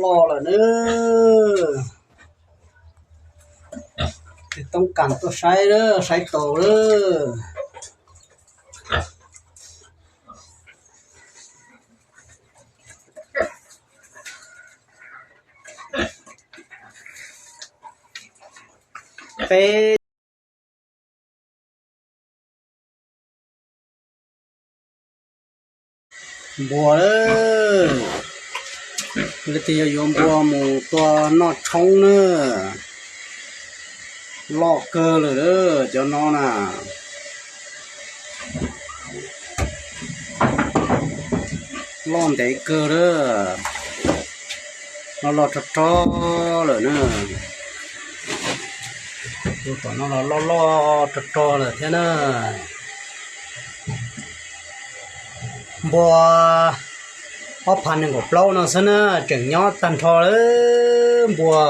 Loj lawm nawb. Tus Toob Kas tuaj saib lawm, saib taus lawm. Peb npua lawm, leej twg yog yuav npua mus tua noj tshoob na. Loj kawg lawm cov no na. Loj ntev kawg lawm. Loj loj rog rog lawm na. Tus tom no los loj loj rog rog lawm thiab na. Npua ob phav nees nkaum plaub no xwb na, tseem nyob tag nrho lawm npua.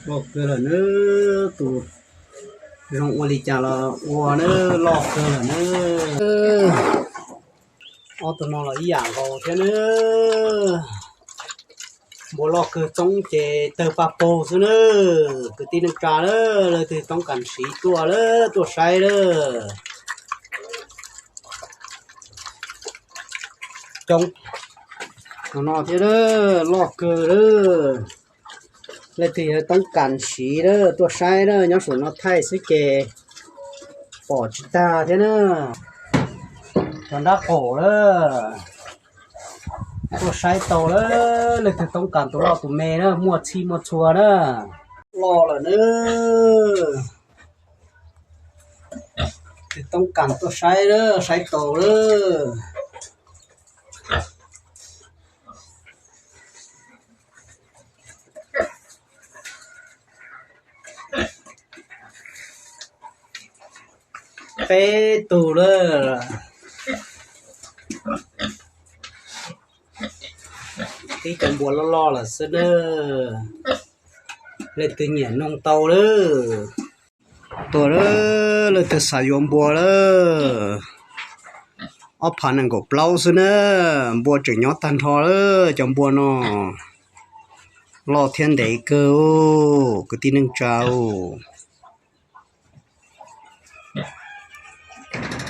Loj kawg lawm nawb, tus zoo ua li cas los ua nawb, loj kawg lawm nawb. Ob tug no los ib yam nkaus thiab nawb. Npua loj kawg txoob ces tawg paj paug xwb nawb. Kwv tij neej tsa, leej twg toob kas siv tuaj lawm, tuaj saib lawm. Coob no thiab, loj kawg lawm. Leej twg yog toob kas siv lawm, tuaj saib lawm, nyob saum no thaij xwb ces pom tsis tag thiab na. Cov nrab qaum lawm, tuaj saib tau lawm, leej twg toob kas tus loj tus me na, muaj txhij muaj txhua na. Loj lawm nawb. Leej twg toob kas tuaj saib lawm, saib tau lawm. Peb tug lawm. Tib cov npua loj loj lawm xwb nawb. Leej twg nyiam noog tau lawm. Tuaj lawm, leej twg xav yuav npua lawm. Ob phav nees nkaum plaub xwb na, npua tseem nyob tag nrho lawm cov npua no. Loj thiab ntev kawg, kwv tij neej tsa.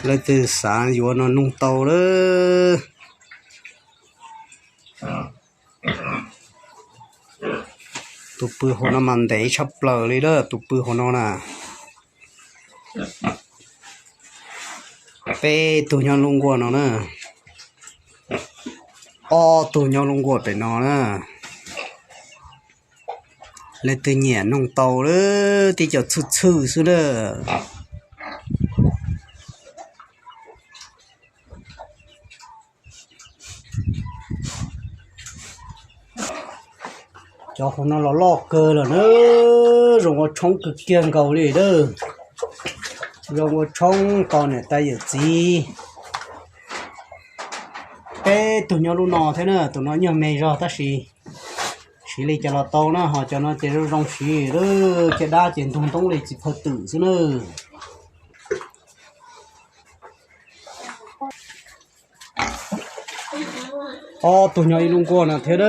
Leej twg xav yuav no noog tau lawm. Tus pw hauv no mas ntev tshaj plaws li lawm, tus pw hauv no na. Peb tug nyob lub nkuaj no na. Ob tug nyob lub nkuaj pem no na. Leej twg nyiam noog tau lawm, tib co txhwj txhwj xwb na. Cov hauv no los loj kawg lawm na, zoo ua tshoob kawg kiag nkaus li lawm. Zoo ua tshoob tos niam tais yawm txiv. Peb tug nyob lub no thiab na, tus no nyuag me zog tab sis siv li cas los tau na, ho cov no ces zoo zoo siv lawm, caj dab ces ntug ntoob li txiv phawj twm xwb na. Ob tug nyob ib lub nkuaj no thiab,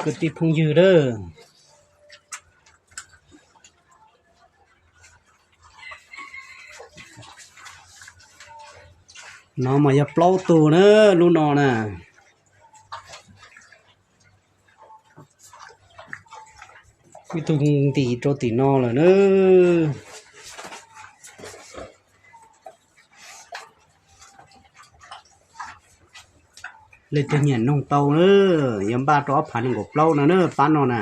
kwv tij phooj ywg lawm. No mas yog plaub tug na, lub no na. Ib tug ntim rau tim no lawm na. Leej twg nyiam noog tau na, yuav npaj rau ob phav nees nkaum plaub no na, pab no na.